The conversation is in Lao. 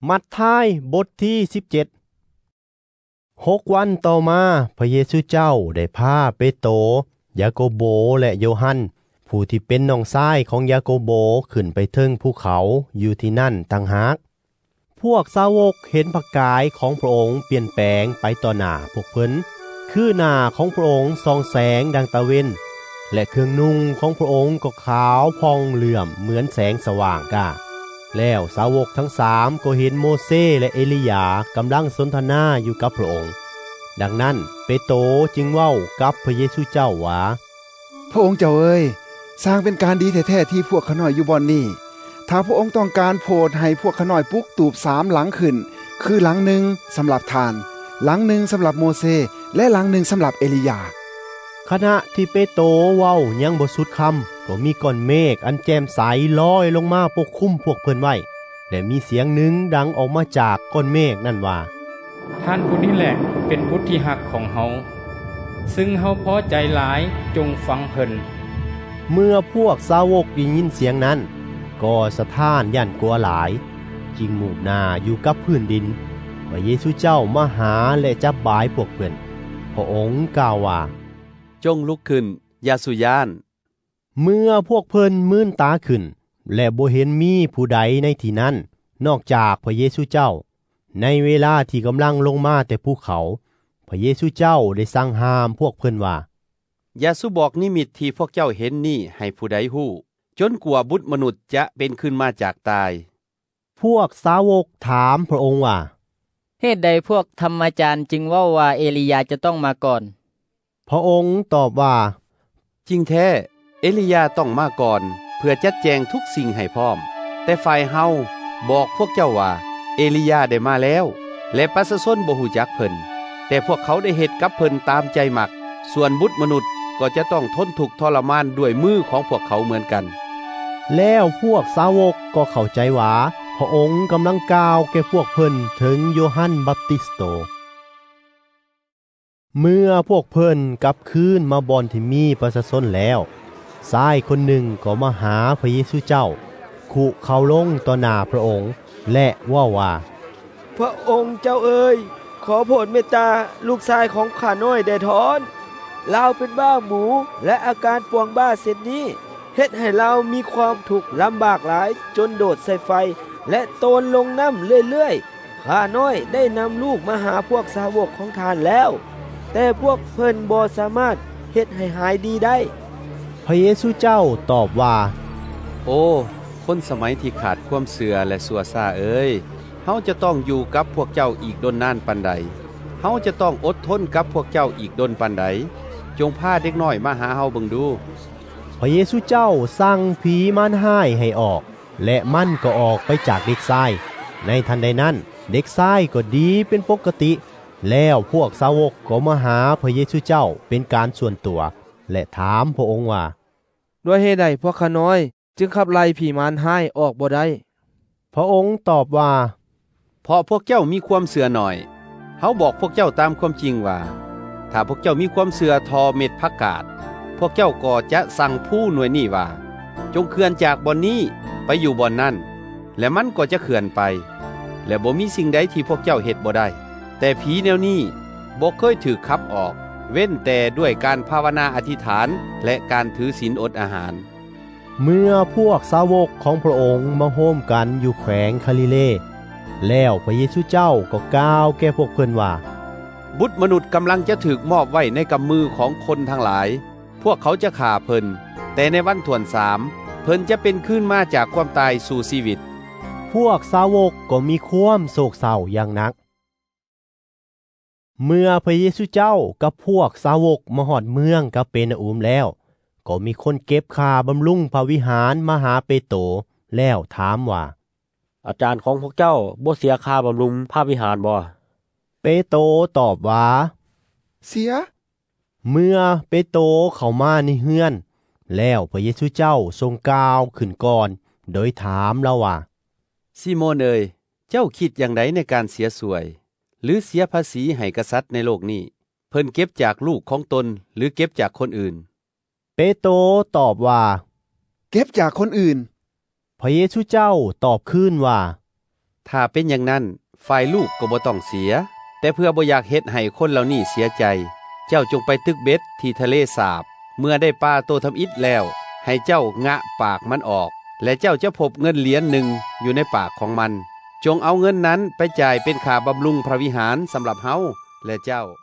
ມັດທາຍ ບົດທີສິບເຈັດ. ຫົກວັນຕໍ່ມາ, ພະເຢຊູເຈົ້າໄດ້ພາເປໂຕ, ຢາໂກໂບ ແລະ ໂຢຮັນ, ຜູ້ທີ່ເປັນນ້ອງຊາຍຂອງຢາໂກໂບ, ຂຶ້ນໄປເທິງພູເຂົາ, ຢູ່ທີ່ນັ້ນຕ່າງຫາກ. ພວກສາວົກເຫັນພະກາຍຂອງພະອົງປ່ຽນແປງໄປຕໍ່ໜ້າພວກເພິ່ນ, ຄືໜ້າຂອງພະອົງສ່ອງແສງດັ່ງຕາເວັນ, ແລະ ເຄື່ອງນຸ່ງຂອງພະອົງກໍຂາວຜ່ອງເຫຼື້ອມເໝືອນແສງສະຫວ່າງກ້າ. ແລ້ວສາວົກທັງສາມກໍເຫັນໂມເຊ ແລະ ເອລີຢາກຳລັງສົນທະນາຢູ່ກັບພະອົງ. ດັ່ງນັ້ນ, ເປໂຕຈຶ່ງເວົ້າກັບພະເຢຊູເຈົ້າວ່າ, ພະອົງເຈົ້າເອີຍ, ຊ່າງເປັນການດີແທ້ໆທີ່ພວກຂ້ານ້ອຍຢູ່ບ່ອນນີ້. ຖ້າພະອົງຕ້ອງການ, ໂປດໃຫ້ພວກຂ້ານ້ອຍປຸກຕູບສາມຫຼັງຂຶ້ນ, ຄືຫຼັງໜຶ່ງສຳລັບທ່ານ, ຫຼັງໜຶ່ງສຳລັບໂມເຊ ແລະ ຫຼັງໜຶ່ງສຳລັບເອລີຢາ. ຂະນະທີ່ເປໂຕເວົ້າຍັງບໍ່ສຸດຄຳ, ກໍມີກ້ອນເມກອັນແຈ່ມໃສລອຍລົງມາປົກຄຸມພວກເພິ່ນໄວ້, ແລະ ມີສຽງໜຶ່ງດັງອອກມາຈາກກ້ອນເມກນັ້ນວ່າ, ທ່ານຜູ້ນີ້ແຫຼະເປັນບຸດທີ່ຮັກຂອງເຮົາ, ຊຶ່ງເຮົາພໍໃຈຫຼາຍ, ຈົ່ງຟັງເພິ່ນ. ເມື່ອພວກສາວົກໄດ້ຍິນສຽງນັ້ນ, ກໍສະທ້ານຢ້ານກົວຫຼາຍ, ຈິງໝູບໜ້າຢູ່ກັບພື້ນດິນ. ພະເຢຊູເຈົ້າມາຫາ ແລະ ຈັບບາຍພວກເພິ່ນ. ພະອົງກ່າວວ່າ, ຈົ່ງລຸກຂຶ້ນ, ຢ່າສູ່ຢ້ານ. ເມື່ອພວກເພິ່ນມືນຕາຂຶ້ນ ແລະ ບໍ່ເຫັນມີຜູ້ໃດໃນທີ່ນັ້ນ ນອກຈາກພະເຢຊູເຈົ້າ, ໃນເວລາທີ່ກຳລັງລົງມາແຕ່ພູເຂົາ, ພະເຢຊູເຈົ້າໄດ້ສັ່ງຫ້າມພວກເພິ່ນວ່າ, ຢ່າສູ່ບອກນິມິດທີ່ພວກເຈົ້າເຫັນນີ້ໃຫ້ຜູ້ໃດຮູ້, ຈົນກວ່າບຸດມະນຸດຈະເປັນຂຶ້ນມາຈາກຕາຍ. ພວກສາວົກຖາມພະອົງວ່າ, ເຫດໃດພວກທຳມະຈານຈຶ່ງເວົ້າວ່າເອລີຢາຈະຕ້ອງມາກ່ອນ? ພະອົງຕອບວ່າ, ຈິງແທ້, ເອລີຢາຕ້ອງມາກ່ອນ ເພື່ອຈັດແຈງທຸກສິ່ງໃຫ້ພ້ອມ. ແຕ່ຝ່າຍເຮົາບອກພວກເຈົ້າວ່າ ເອລີຢາໄດ້ມາແລ້ວ ແລະ ປະຊາຊົນບໍ່ຮູ້ຈັກເພິ່ນ, ແຕ່ພວກເຂົາໄດ້ເຮັດກັບເພິ່ນຕາມໃຈມັກ, ສ່ວນບຸດມະນຸດກໍຈະຕ້ອງທົນທຸກທໍລະມານດ້ວຍມືຂອງພວກເຂົາເໝືອນກັນ. ແລ້ວພວກສາວົກກໍເຂົ້າໃຈວ່າ ພະອົງກຳລັງກ່າວແກ່ພວກເພິ່ນເຖິງໂຢຮັນບັບຕິສໂຕ. ເມື່ອພວກເພິ່ນກັບຄືນມາບ່ອນທີ່ມີປະຊາຊົນແລ້ວ, ຊາຍຄົນໜຶ່ງກໍມາຫາພະເຢຊູເຈົ້າ, ຄຸເຂົ່າລົງຕໍ່ໜ້າພະອົງ ແລະ ເວົ້າວ່າ, ພະອົງເຈົ້າເອີຍ, ຂໍໂຜດເມດຕາລູກຊາຍຂອງຂ້ານ້ອຍແດ່ເທີ້ນ. ລາວເປັນບ້າໝູ ແລະ ອາການປວງບ້າເຊັ່ນນີ້ ເຮັດໃຫ້ລາວມີຄວາມທຸກລຳບາກຫຼາຍ ຈົນໂດດໃສ່ໄຟ ແລະ ໂຕນລົງນ້ຳເລື້ອຍໆ. ຂ້ານ້ອຍໄດ້ນຳລູກມາຫາພວກສາວົກຂອງທ່ານແລ້ວ, ແຕ່ພວກເພິ່ນບໍ່ສາມາດເຮັດໃຫ້ຫາຍດີໄດ້. ພະເຢຊູເຈົ້າຕອບວ່າ, ໂອ, ຄົນສະໄໝທີ່ຂາດຄວາມເຊື່ອ ແລະ ຊົ່ວຊ້າເອີຍ, ເຮົາຈະຕ້ອງຢູ່ກັບພວກເຈົ້າອີກດົນນານປານໃດ? ເຮົາຈະຕ້ອງອົດທົນກັບພວກເຈົ້າອີກດົນປານໃດ? ຈົ່ງພາເດັກນ້ອຍມາຫາເຮົາເບິ່ງດູ. ພະເຢຊູເຈົ້າສັ່ງຜີມານຮ້າຍໃຫ້ອອກ, ແລະ ມັນກໍອອກໄປຈາກເດັກຊາຍ. ໃນທັນໃດນັ້ນ, ເດັກຊາຍກໍດີເປັນປົກກະຕິ. ແລ້ວພວກສາວົກກໍມາຫາພະເຢຊູເຈົ້າເປັນການສ່ວນຕົວ ແລະ ຖາມພະອົງວ່າ, ດ້ວຍເຫດໃດພວກຂ້ານ້ອຍຈຶ່ງຂັບໄລ່ຜີມານຮ້າຍອອກບໍ່ໄດ້? ພະອົງຕອບວ່າ, ເພາະພວກເຈົ້າມີຄວາມເຊື່ອໜ້ອຍ. ເຮົາບອກພວກເຈົ້າຕາມຄວາມຈິງວ່າ, ຖ້າພວກເຈົ້າມີຄວາມເຊື່ອທໍ່ເມັດຜັກກາດ, ພວກເຈົ້າກໍຈະສັ່ງພູໜ່ວຍນີ້ວ່າ, ຈົ່ງເຄື່ອນຈາກບ່ອນນີ້ໄປຢູ່ບ່ອນນັ້ນ, ແລະ ມັນກໍຈະເຄື່ອນໄປ, ແລະ ບໍ່ມີສິ່ງໃດທີ່ພວກເຈົ້າເຮັດບໍ່ໄດ້. ແຕ່ຜີແນວນີ້ບໍ່ເຄີຍຖືກຂັບອອກ, ເວັ້ນແຕ່ດ້ວຍການພາວະນາອະທິຖານ ແລະ ການຖືສິນອົດອາຫານ. ເມື່ອພວກສາວົກຂອງພະອົງມາໂຮມກັນຢູ່ແຂວງຄາລີເລ, ແລ້ວພະເຢຊູເຈົ້າກໍກ່າວແກ່ພວກເພິ່ນວ່າ, ບຸດມະນຸດກຳລັງຈະຖືກມອບໄວ້ໃນກຳມືຂອງຄົນທັງຫຼາຍ. ພວກເຂົາຈະຂ້າເພິ່ນ, ແຕ່ໃນວັນຖ້ວນສາມ, ເພິ່ນຈະເປັນຄືນມາຈາກຄວາມຕາຍສູ່ຊີວິດ. ພວກສາວົກກໍມີຄວາມໂສກເສົ້າຢ່າງໜັກ. ເມື່ອພະເຢຊູເຈົ້າກັບພວກສາວົກມາຮອດເມືອງກາເປນາອູມແລ້ວ, ກໍມີຄົນເກັບຄ່າບຳລຸງພະວິຫານມາຫາເປໂຕ ແລ້ວຖາມວ່າ, ອາຈານຂອງພວກເຈົ້າບໍ່ເສຍຄ່າບຳລຸງພະວິຫານບໍ່? ເປໂຕຕອບວ່າ, ເສຍ. ເມື່ອເປໂຕເຂົ້າມາໃນເຮືອນ, ແລ້ວພະເຢຊູເຈົ້າຊົງກ່າວຂຶ້ນກ່ອນ ໂດຍຖາມລາວວ່າ, ຊີໂມນເອີຍ, ເຈົ້າຄິດຢ່າງໃດໃນການເສຍສ່ວຍ ຫຼື ເສຍພາສີໃຫ້ກະສັດໃນໂລກນີ້? ເພິ່ນເກັບຈາກລູກຂອງຕົນ ຫຼື ເກັບຈາກຄົນອື່ນ? ເປໂຕຕອບວ່າ, ເກັບຈາກຄົນອື່ນ. ພະເຢຊູເຈົ້າຕອບຄືນວ່າ, ຖ້າເປັນຢ່າງນັ້ນ, ຝ່າຍລູກກໍບໍ່ຕ້ອງເສຍ. ແຕ່ເພື່ອບໍ່ຢາກເຮັດໃຫ້ຄົນເຫຼົ່ານີ້ເສຍໃຈ, ເຈົ້າຈົ່ງໄປຕຶກເບັດທີ່ທະເລສາບ. ເມື່ອໄດ້ປາໂຕທຳອິດແລ້ວ, ໃຫ້ເຈົ້າງະປາກມັນອອກ, ແລະ ເຈົ້າຈະພົບເງິນຫຼຽນໜຶ່ງຢູ່ໃນປາກຂອງມັນ. ຈົ່ງເອົາເງິນນັ້ນໄປຈ່າຍເປັນຄ່າບຳລຸງພະວິຫານສຳລັບເຮົາ ແລະ ເຈົ້າ.